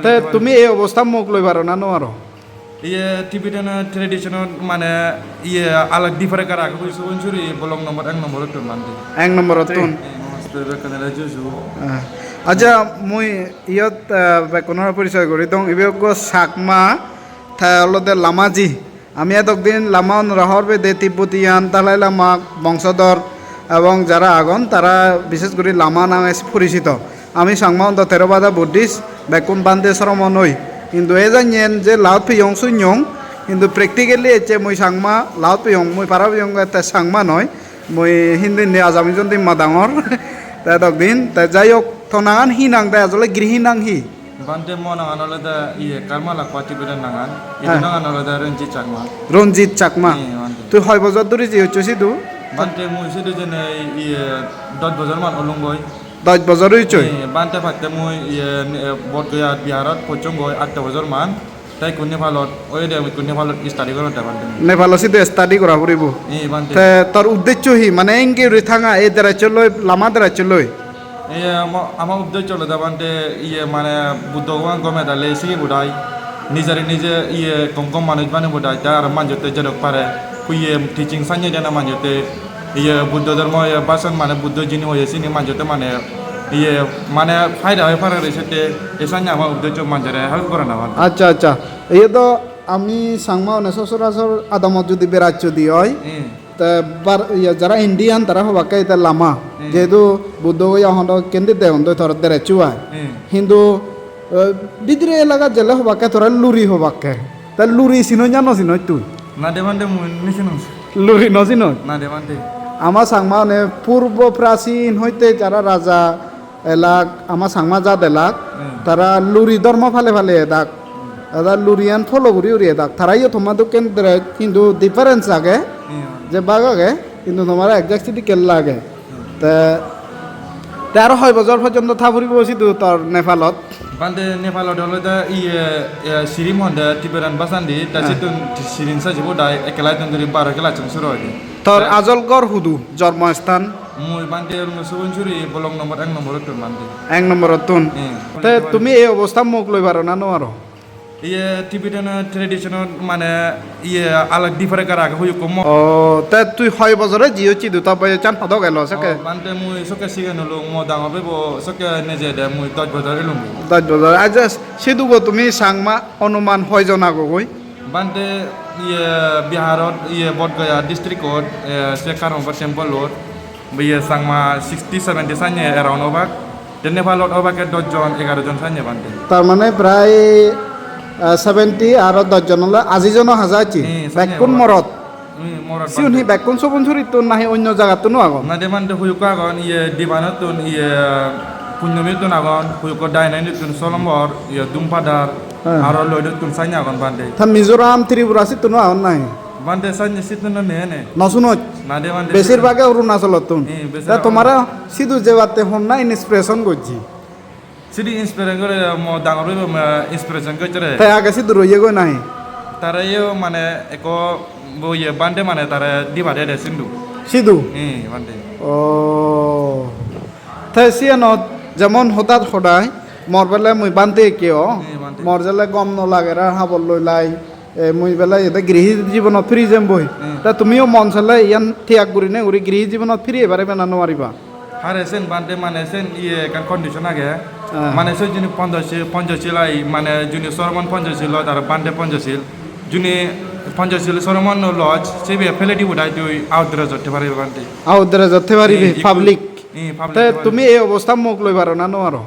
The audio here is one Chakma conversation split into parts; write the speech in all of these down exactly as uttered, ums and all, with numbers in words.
Te tumi ei obostha mok loi paro na no paro? Iye Tibetan tradition-ot mane iye alag different age, hui Subansiri block number ek number-ottun mane. Ek number-ottun? Ei, namaste, bekkunore juju. Ah. Acha, mui iyot, ah, bekkunore porichoy guri dong. Ibe ekko Chakma, te olode Lamaji. Ami edok din Lama unore hobor pei de Tibbutiyan Dalai Lama bongsodor ebong jara agon, tara bishes guri Lama nange porichito. Ami Changma undo Theravada Buddhist, bekkun bhante sromon oi. Hintu ei janyen je laut piyong sunyong, hintu practically ecche mui Changma laut piyong, mui para piyong ette Changma noi, mui Hindi, Hindi, Assamese-ondi madangor. Te edok din, te jai hok, to nangan hi nang de, asole grihi nang hi? Bhante, mo nangan olode iye Karma Lakpa Tibetan nangan. Idu, ah, nangan olode Ranjit Chakma. Ranjit Chakma. Iye, Bhante. Tui hoi bojor dhuri jeyoccho sidu? Bhante, mui sidu jeinei iye dosh bojor man olungoi. Dosh bojor oichoi? Iye, Bhante, patte mui iye, eh, Bodh Gayat Biharot pocchongoi atto bojor man. Te ikko Nepalot, oide ikko Nepalot study goronde Bhante. Nepalot sidu study gora puribo? Iye, Bhante. Te tor uddeccho hi? Mane ingi uri thanga ei dress-o loi, Lama dress-o loi? Iye, ama, ama uddeccho olode Bhante, iye, mane Buddho bhagwan gome dale sigi budai, nijere nije, iye, gom gom manuj bani budai, te aro manjotte jedok pare, hui, iye, teaching sanye dena manjotte, iye, Buddho dhormo, iye, bhasan mane Buddho jini hoye sini manjotte mane, iye, mane phaida oi pare re sette, ei sanye ama uddeccho manjore help gorana Bhante. Acha, acha. Iye do ami Changma une sochorachor adamot judi beracchodi oi, hmm. Te bar-, iya, jara Indian tara hobakke ite Lama. Hmm. Jehetu Buddho Gaya hono kendi degon doi tor dress-o ai. Hmm. Hintu, eh, bidire elagat jele hobakke tore luri hobakke. Te luri sinoj na no sinoj tui? Na de Bhante, mui no sinong. Luri no sinoj? Na de Bhante. Ama Changma une purbo prasin hoite jara raja elak, ama Changma jat elak, hmm, tara luri dhormo pale pale edak. Hmm. Tara luriyan follow guri guri edak. Tara iyo toma dokken dress, hintu difference age, hmm, je bhag age, hintu tomar exact sedokke lage. Hmm. Te, te aro hoi bojor porjonto tha puribo sidu tor Nepalot? Bhante, Nepalot olode iye, iye, sirim honde Tibetan bhasandi, ta, ah, sittun sirim sajibo dai, ek class-tun dhuri baro class-un suru oide. Tor, te, ajol ghor hudu, jormo sthan? Mui Bhante olung Subansiri block number ek number-ottun Bhante. Ek number-ottun. Hmm. Te tumi ei obostha mok loi paro na no paro? Iye Tibetan tradition-ot mane iye alag different age, hui ekko mo- O, te tui hoi bojore jiyocchi du, ta boyochan hodok elo sekke? O, Bhante, mui sokke sigon olung, mo dangor bebo sokke nejede mui dosh bojor elung. Dosh bojor. Acha, sidugo tumi Changma onuman hoi jon agogoi? Bhante, iye, Biharot, iye, Bodh Gaya district-ot, eh, se Karmapa temple-ot, iye, Changma sixty, seventy sanye around obak. Te Nepalot obakke dosh jon, egaro jon sanye Bhante. Tar mane prai, eh, seventy aro dosh jon ole aji jono haja acche. Hmm, sanye. Bekkun obak. Morot. Hmm, morot. Siun hi Bhante. Bekkun Subansirittun nahi onno jagattun o agon? Na de Bhante, hui ekko agon, iye, Dibanottun, iye, Punnomittun agon, hui ekko Dainanittun, Solombor, iye, Dumpadar, ha, aro Loidottun sanye agon Bhante. Ta Mizoram, Tripura sittun o agon nahi? Bhante, sanye sittun o nei ne. No sunoj? Na de Bhante. Besir bhage Arunachalottun. Eh, besir bhage. Ta tomare sidu jebatte honna inspiration gojje? Sidu inspiration gore mo dangor bhei bo, mo inspiration gojjore. Te age sidu roye goi nahi? Tare yo mane ekko bo iye Bhante mane tare diba de de sindu. Sidu? Eh, Bhante. O. Te siyanot jemon hodat hodai mor bele mui Bhante ekke o. Eh, Bhante. Mor jele gom no lager ar habor loi lai. E, mui bele iyot grihi jibonot firi jemboi. Hmm. Ta tumiyo mon sele iyan tiyag gurinei guri grihi jibonot firi ebare bana no pariba? Hare sen Bhante mane sen iye ekkan condition age. Ah. Mane sen juni Panchashil, Panchashil ai, mane juni Sramon Panchashil loj aro Bhante Panchashil. Juni Panchashil Sramon no loj, sibe pele di budai tui out dress otte paribe Bhante. Out dress otte paribe, eh, ikko, public. Eh, public. Te paribe. Tumi ei obostha mok loi paro na no paro?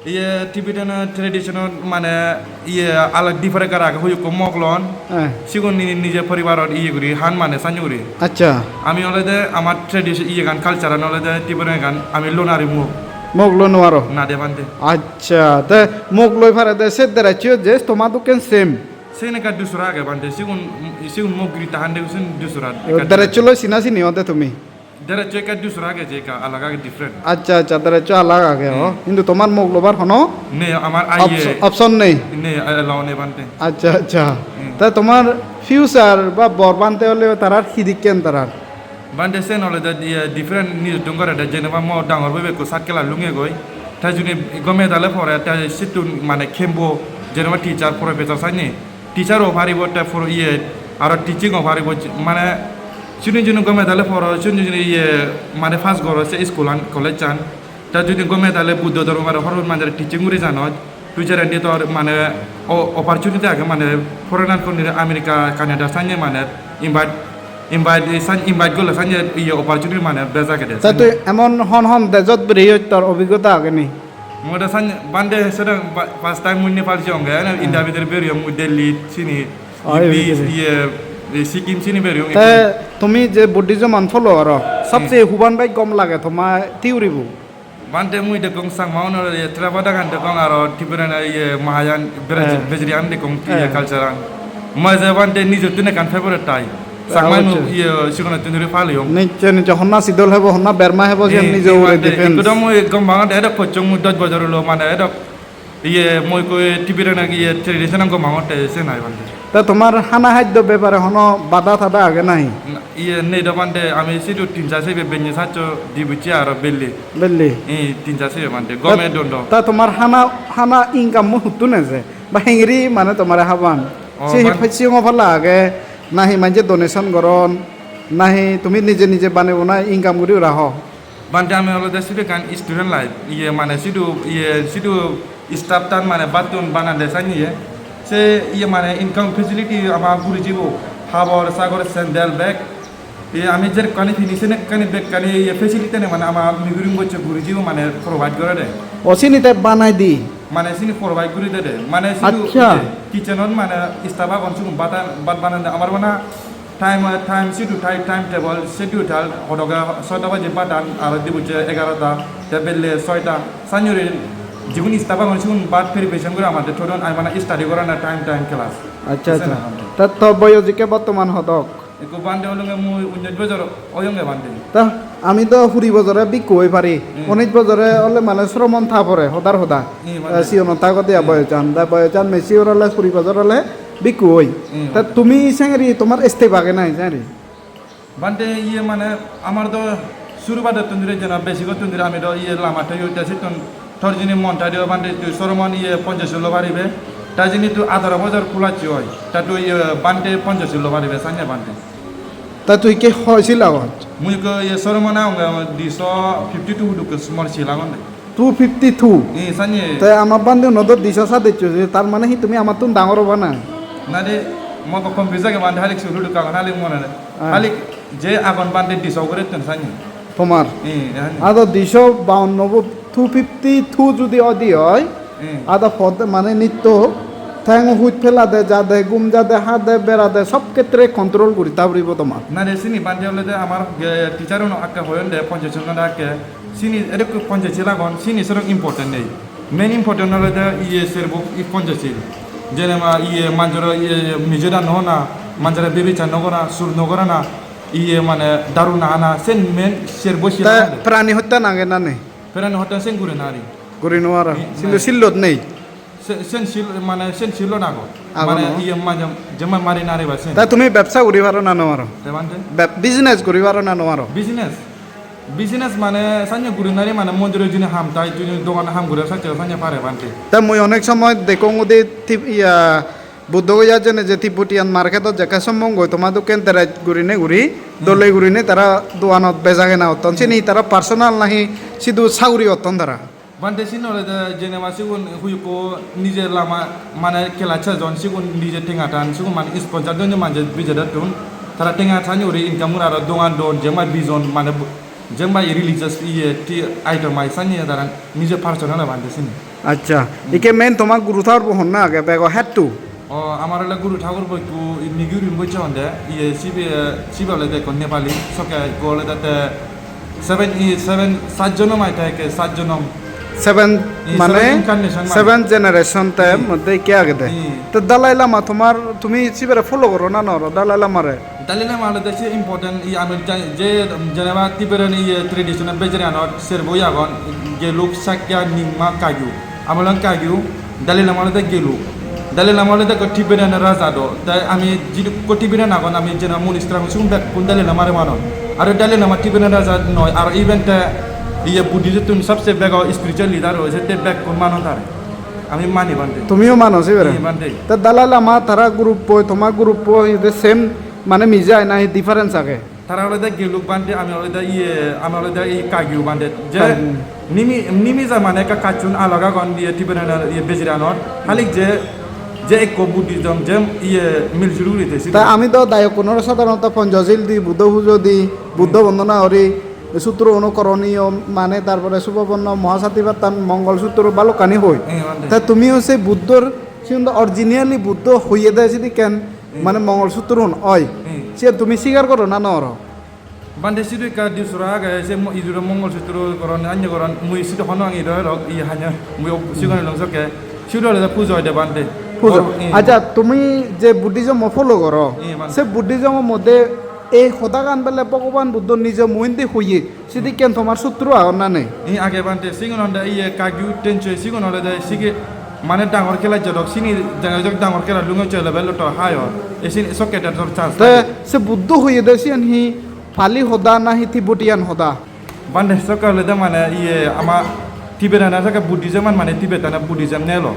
Iye Tibetan tradition-ot mane iye alag different age, hui ekko mok lon. Eh. Sigun ni-, nije poribarot iye guri han mane sanye guri. Acha. Ami olode amar tradition iyegan culture-an olode Tibetan gan ami lon ari mok. Mok loi no paro? Na de Bhante. Acha, te mok loi pare de se dress-o je toma dokken same. Sen ekka dusra age Bhante, sigun, sigun mok guri ta hande sigun dusra ekka. Dress-o loi sina sini ode tumi? Dress-o ekka dusra age je ekka alag age, different. Acha, acha, dress-o alag age, o. Hmm. Hintu tomar mok lobar hono nei, amar option, option nei? Nei, allow nei Bhante. Acha, acha. Hmm. Ta tomar future ba bor Bhante ole tarar hi dikken tarar? Bhante sen olode di-, different news dun gore de, jeneba mo dangor bhei ekko cycle-a lunge goi. Te juni gome dale pore te sittun mane kembo, jenema teacher, professor sanye, teacher o paribo te puro iye, aro teaching o paribo, mane juni juni gome dale poro, juni juni iye mane pass goro se school an, college an. Te juni gome dale Buddho dhormo mane horot mane teaching guri janot, future endi tor mane o-, opportunity age mane foreign country, America, Canada sanye mane invite, invite, san-, invite golle sanye iye opportunity mane bej agede. Te tui emon hon hon dejot bereyoj, tor obhiggota age ni? Mui do sanye bhante sede ba-, first time mui Nepal jeyonge, ene India bidire bereyong mui Delhi sini, Oi, U P, bidire. Iye, iye Sikkim sini bereyong. Te tumi je Buddhism an follow goro, sobse huban bej gom lage toma theory bu? Bhante mui dekkong Changma unore iye Theravada gan dekkong aro Tibetan iye Mahayan bej-, Eh. Bejriyan dekkong iye Eh. culture an. Mui je bhante nijottun ekkan favorite tai. Changma nu Obossoi. Iye sigonottun dhuri paleyong. Niche niche honna sidol hebo, honna berma hebo, siyan Eh, nijo eh, ugure bhante, depends. Ekko do mui gom bangot edok pocchong mui dosh bojor olo mane edok iye mui ekko Tibetan iye tradition an gom bangotte se nai bhante. Ta tomar hana haddo bepare hono bada tada age nahi? Na, iye nei do bhante, ami sidu tin cha sibe benne saccho di bucche aro belli. Belli? Ee, tin cha sibe bhante, gome don do. Ta tomar hana, hana income mo huttun eje? Ba hengiri mane tomare haban? O, se hi bhan- pacchiyongo pala age, nahi manje donation goron, nahi tumi nije nije banei bunai income guri ura ho? Bhante, ami olode sidu ekkan student life, iye mane sidu, iye sidu staff tan mane battun banade sanye, se iye mane income facility ama guri jibo, habor, sagor, sandal, bag, iye ami jerekkani pini senekkani bekkani iye facility ne mane ama migurim gocche guri jibo mane provide gorede. O sini te banai di? Mane sini provide guri dede, mane sidu Accha. Iye kitchen ot mane staff agon sigun bhat, bhat banade amar bana Time, time sidu tai, time table sidu tai, hodoge soita baje bhat an, aro dibucche egarota, te belle soita. Sanyori jigun staff agon, sigun bhat preparation guri amade thodon, ami bana study gorana time, time class. Accha, accha. Sena bhante. Ta to boyos ikke bottoman hodok? Ekko bhante olonge mui unnish bojor oyonge bhante. Ta ami do kuri bojore bhikkhu oi pari. Hmm. Unnish bojore ole mane sromon ta pore, hodar hoda. Hmm, bhante. Eh, siyono ta gode ya Hmm. boyojan. Da boyojan mature ole kuri bojor ole bhikkhu oi. Hmm. Ta tumi sengeri tomar step age nai sengeri? Bhante, iye mane amar do suru badottun dire jena basic ottun dire ami do iye lama toyo te sittun tor jini mon ta dio bhante tui soromon iye Panchashil lo paribe. Ta jini tui adaro bojor kulacche oi. Ta tui iye bhante Panchashil lo paribe sanye bhante. Ta tui ke hoi sil agot? Mui ko iye soromon agonge diso fifty two hudukke mor sil agonde. Two fifty two. Ee, sanye. Te ama bhante uno do diso sadeccho, tar mane hi tumi amattun dangor oba na? Na de, mo ko confuse age bhante, halik sulu duka halik mone ne. Ah. Halik je agon bhante diso guri tun sanye. Tomar? Ee, ee, sanye. Ado diso baunno bo two fifty two judi odi oi, ee. Ado pod mane nitto theng huj pelade, jade, gum jade, hade, berade, sob khetre control guri ta puribo tomar. Na de, sini bhante olode amar, eh, teacher uno akke hoyon de, Panchashil no akke. Sini edokko Panchashil agon, sini sorok important nei. Main important olode iye serbo i Panchashil. Jenema iye manjoro iye mijo da no hona, manjore bebichan no gora, sur no gorana, iye mane daru no hana, sen main serbo sil. Ta agede. Prani hotta nage na nei? Prani hotta sen guri nari. Guri no ara. Ni-, Sinde nei. Sillot nei. Se-, sen sil, mane sen silo nago. Ago mane no? Iye mane jemma mari nari ba sen. Ta tumi bebsa guri paro na no paro? Te bhante? Beb-, business guri paro na no paro? Business? Business mane sanye guri nari mane mondiro jini ham tai jini dogan ham guri sacche sanye pare bhante. Ta mui onek somoy dekong udi tip-, iya, Buddho Gaya jene je Tibetan market ot jekke sommong goi toma dokken dress gurine guri, Hmm. Dole gurine tara doganot beja kena otton. Sini tara personal nahi sidu saguri otton tara? Bhante, siyen olode jenema sigun hoyekko nije lama mane class sejon, sigun nije tenga tan, sigun mane sponsor don manje bijedettun. Tara tenga tan uri income guri aro dogan don, jempai bijon mane bo-, jempai religious iye ti item ai sanye tara nije personal bhante sini. Accha, Hmm. Ikke main toma guru thaur bo honna age bego hetto? O, amar ole Guru Thakur bo ekku Migir Rinpoche honde, iye sibe, sibe olode ekko Nepali, sokke ekko olode te seven, i, seven, sat jonom ai te ekke sat jonom. Seven, i, mane seven incarnation mane. Seven generation te Hmm. moddhe ikke agede. Hmm. Te Dalai Lama tomar, tumi sibere follow goro na noro Dalai Lamare? Dalai Lama olode se important, i, ami ja-, je, jeneba Tibetan iye traditional bejere anot serbo agon, Gelug, Sakya, Nyingma, Kagyu. Amolong Kagyu, Dalai Lama olode Gelug. Dalai Lama olode ekko Tibetan raja do. Tai ami jidukko Tibetan agon, ami jena monastery agon, sigun bekkun Dalai Lamare manon. Aro Dalai Lama Tibetan raja noi, aro even te Iye Buddhist-tun sobse bego spiritual leader hoyse te bekkun mano tare. Ami mani bhante. Tumiyo mano sibere? Hi, bhante. Te Dalai Lama tara group-oi, toma group-oi, the same mane mije ai na hi difference age? Tara olode Geluk bhante, ami olode iye, ami olode ei Kagyu bhante. Je Kagyu. Nimi, nimi ja mane ekka kacchun alak agon iye Tibetan iye bejiranot. Halik je, je ekko Buddhism je iye miljul guri te. Ta ami do dayokkunore sadharonto Panchashil di, Buddho pujo di, Buddho bondona guri, sutro onukoroniyo mane, tarpore Subhaponno Mahasatipattan, Mongol Sutro balokkani hoi. Hi, bhante. Ta tumiyo se Buddhor, sigun do originally Buddho hoyede sidikken Hmm. Mane Mongol Sutro un oi. Hmm. Siyan tumi sigar goro na nw goro? Bhante sidu ekka disora age, se mo-, idura Mongol Sutro goron, anye goron, mui sidu hono ang idu rok, iye hanya, mui o-, sigon elong sokke. Sidu olode pujo oide bhante. Pujo. Bor-, eh. Acha, tumi je Buddhism o follow goro, eh, bhante. Se Buddhism o moddhe ei hodagan bele Bhogoban Buddho nijo muondi hoye, sidikken tomar sutro agon na nei? Hi age bhante, sigun olode iye Kagyu Tenchoi, sigun olode sige mane dangor kela jodok, sini dangor, dangor kela lungo choi level to high or. E sini sokke de dor chance. Te se Buddho hoye de siyan hi Pali hoda na hi Tibetan hoda? Bhante sokke olode mane iye ama Tibetan sokke Buddhism an mane Tibetan Buddhism nelo.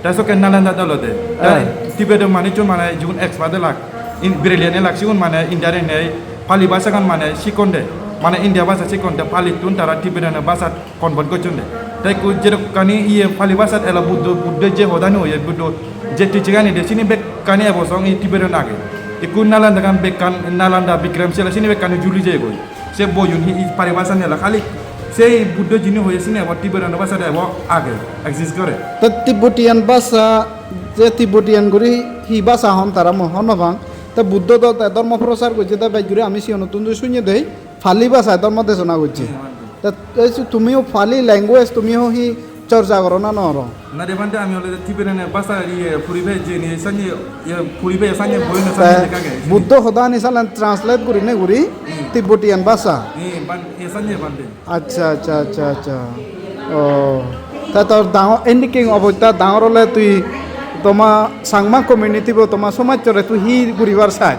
Te sokke Nalanda olode. Te eh. Tibet manuchun mane jigun expert elak, in brilliant elak, sigun mane India re nei Pali bhasha gan mane sikonde. Mane India bhasha sikonde Pali tun tara Tibetan bhasha convert gocchonde. Te ekku jedokkani iye Pali bhashat elo Buddho, Buddho je hodani hoye, Buddho je teaching ani de sini bekkani ebo song i Tibetan age. Ekku Nalanda gan bekkan, Nalanda Bikramshila sini bekkani juli jeyegoi. Se boiyun hi i Pali bhashat nela khali sei Buddho jini hoye sini ebo Tibetan bhashat ebo age, exist gore. Te Tibetan bhasha, je Tibetan guri hi bhasha hon tara mui hobor nw pang. Te Buddho do te dhormo prochar gojje de bej guri ami siyonottun do sunye dei. Pali bhasai dhormo desona gojje. Hmm, bhante. Te ei je tumiyo Pali language tumiyo hi chorcha goro na nw goro? Na de bhante, ami olode Tibetan bhasha iye puribe jeni sanye, iye puribe sanye boi na sanye te lekha age. Buddho hodani salen translate gurine guri hmm. Tibetan bhasha. Hmm, bhan-, iye sanye bhante. Acha, acha, acha, acha. O, ta tor dangor, endiking obosta dangor ole tui toma Changma community bo toma somajjore tui hi guribar sai?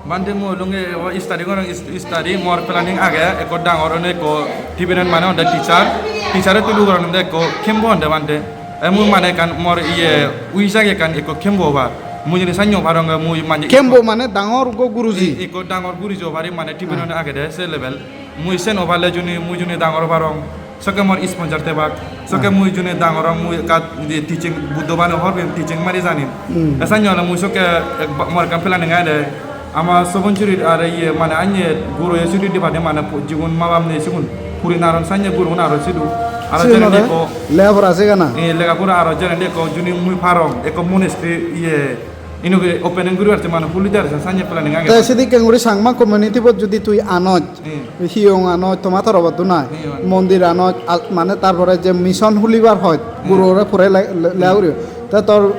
Bhante mui olunge ebo study gorong, is-, study mor planning age, ekko dangor onei ekko Tibetan mane onde teacher, teacher e tulu gorong onde ekko kembo onde bhante. E mui mane ekkan mor iye wish age ekkan ekko kembo obar. Mui jeni sanyo parong mui mane kembo mane dangor go guruji. E-, ekko dangor guruji obar mane Tibetan onde agede se level. Mui sen obar le juni, mui juni dangor obarong. Sokke mor sponsor tebak. Sokke ah. Mui juni dangor ong, mui ekka di teaching Buddho bani hor pem teaching mari janim. Hmm. Esan jole mui sokke ek ba-, mor ekkan planning age de. Ama Sobon Surit are iye mane anye guru ye suri di bade mane pu-, jigun ma bap nei sigun. Puri naron sanye guru aro sidu. Aro sigun jene ore ko lega pora sigana. Eh, lega pora aro jene ko juni mui parong. Ekko monastery iye Inoge opening guribar se mane huli dar se sanye planning age. Te sidikken guri Changma community bot judi tui anoj, hmm. Hiyong anoj, toma torobottun ai, hmm. Mondir anoj, al-, mane tar pore je mission hulibar hoj, hmm. Gurore pure le-, le-, lega guri. Te tor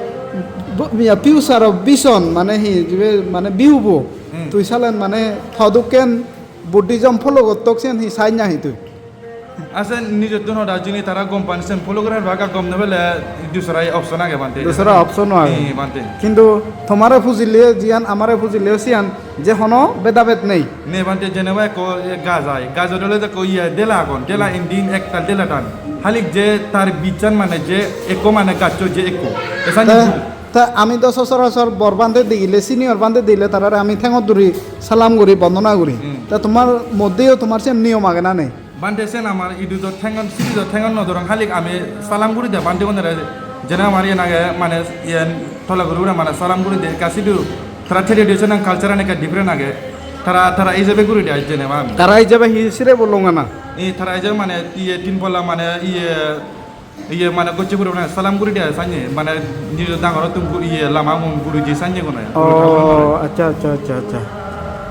bu-, ya future of vision mane hi jibe mane view bo, hmm. Tui salen mane hodokken Buddhism follow gottok siyen hi sai nahi tui? Ase nijottun hoda jini tara gom pan sen follow gorer bhag gom no pele dusra option age bhante. Dusra option o age. Hi, bhante. Kintu tomare pujile jiyan amare pujile siyan je hono bedabed nei. Nei bhante, jeneba ekko gaj ai. Gajot ole ekko iye dela agon. Dela indi ektal dela tan. Halik je tar bichan mane je ekko mane gaccho je ekko. Esan te, te ami do sochorachor bor bhante digile, senior bhante digile tarare ami thengot duri salam guri, bondona guri. Hmm. Te tomar moddheyo tomar siyan niyom age na nei? Bhante sen amar idu do thengon, sidu do thengon no dorong, halik ami salam guri de bhante gunore, jene amar iyen age, mane iyen tole guri guri mane salam guri de, ekka sidu tara tradition and culture an ekka different age, tara, tara ijebe guri de ai jene ma ami. Tara ijebe hi sire bolong ana? Ei tara ijebe mane iye tin polla mane iye, iye mane gocche guri mane salam guri de ai sanye, mane nijo dangor tun gu-, iye lama mun guruji sanye gune. Oh, accha, accha, accha, accha.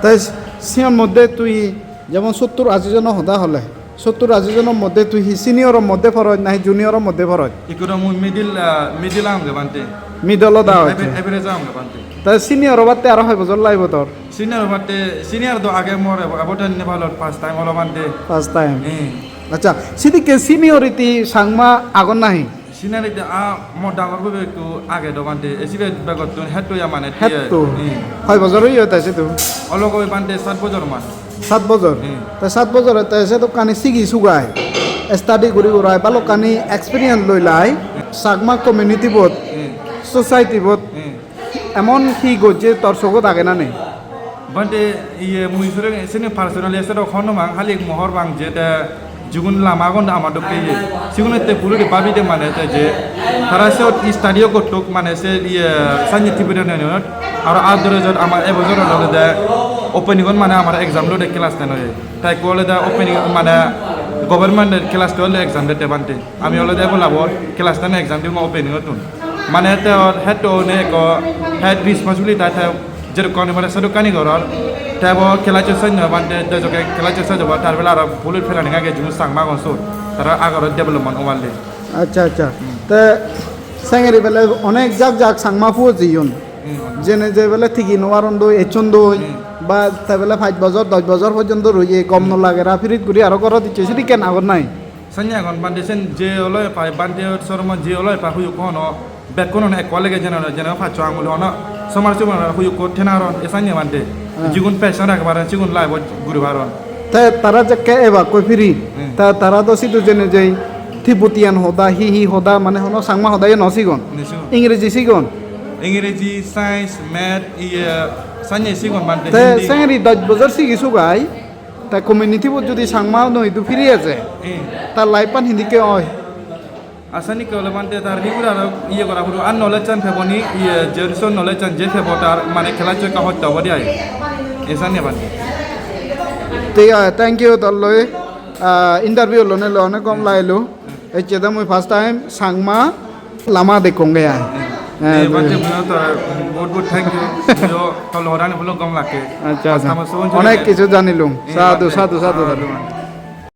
Te siyan moddhe tui Jemon sottur aji jono hoda hole, sottur aji jonor moddhe tui hi senior or moddhe poroj nahi junior or moddhe poroj? Ikkunu mui middle, ah, middle agonge bhante. Middle o da. Hmm, hoche. Aver-, average agonge bhante. Ta senior obatte aro hoi bojor lagibo tor? Senior obatte, senior do age mor ebo-, ebotte Nepalot first time olo bhante. First time. Hmm. Accha, sidikke seniority Changma agon nahi? Scenery de, ah, mo dangor guro ekku age do bhante, esibe begottun hetto ya mane tiye. Hetto? Hmm. Hoi bojor oye te sidu? Olo goi bhante sat bojor man. Sat bojor? Hmm. Te sat bojor te sedokkani sigi sugai? Study guri gurai balokkani experience loi lai, Chakma community bot, society bot emon hi gojje tor sogot age na nei? Bhante, iye, mui sure sini personally sero hono mang, hali mohor bang je te jigun lama agon ama dokke iye, sigun ette pururi babi de mane te je tara siyot study o gottuk mane se iye sanye Tripura ne aro adore jot ama e bojor olode opening on mane amar exam lode class ten oye. Te ekko olode opening mane government class twelve exam dette bhante. Ami olode ebo labor class ten exam dibong opening ottun. Mane te or head to ne ekko head responsibility te jedokkani pare sedokkani goror. Te bo class o senne bhante, te jokke class o senne tar bele aro full planning age jigun Changma agon sot. Tara agaro development oballe. Accha, accha. Te sengeri bele onek jak jak Changma puo jeyon. Hmm. Jene je bele tigi no paron doi, ecchon doi, hmm, ba te bele pach bojor, dosh bojor porjonto roye, gom no, hmm, lager, a pirit guri aro gorot icche, sidikken agon nai? Sanye agon bhante, sen je olo epai bhante sormo je olo epai huyuk hono, bekkun hono ekko lege jene, jene paccho angul hono, somar somar huyuk ko thena ron, e sanye bhante. Hmm. Jigun passion ragei paron, sigun life-ot guri paron. Te tara jekke ebakkoi piri, hmm, te tara do sidu jene jei Tibetan hoda, hi hi hoda, mane hono Changma hoda yo no sigon. Ni sigon. Ingreji sigon. Ingreji, science, math, iye, sanye sigon bhante, te Hindi. Sengeri dosh bojor sigi sugai, te community bot jodi Changma no idu piri eje, hmm, ta life an hindikke oi? Asani ke ole bhante tar regular iye gora puro, ar knowledge an pebo ni, iye, je so knowledge an je pebo tar mane class ekka hotta obode ai. Esani bhante. Thik age, thank you tor loi, ah, interview lone loi onek gom lagilo. Ecche do mui first time Changma lama dekkonge ai. Eh, eh, bhante, mui to bahut bahut thank you. Mui to lorani bolo gom lage. Accha, accha. Customer service onek kichu janilung. Eh, sadhu, bhante, sadhu, sadhu, sadhu. Sadhu.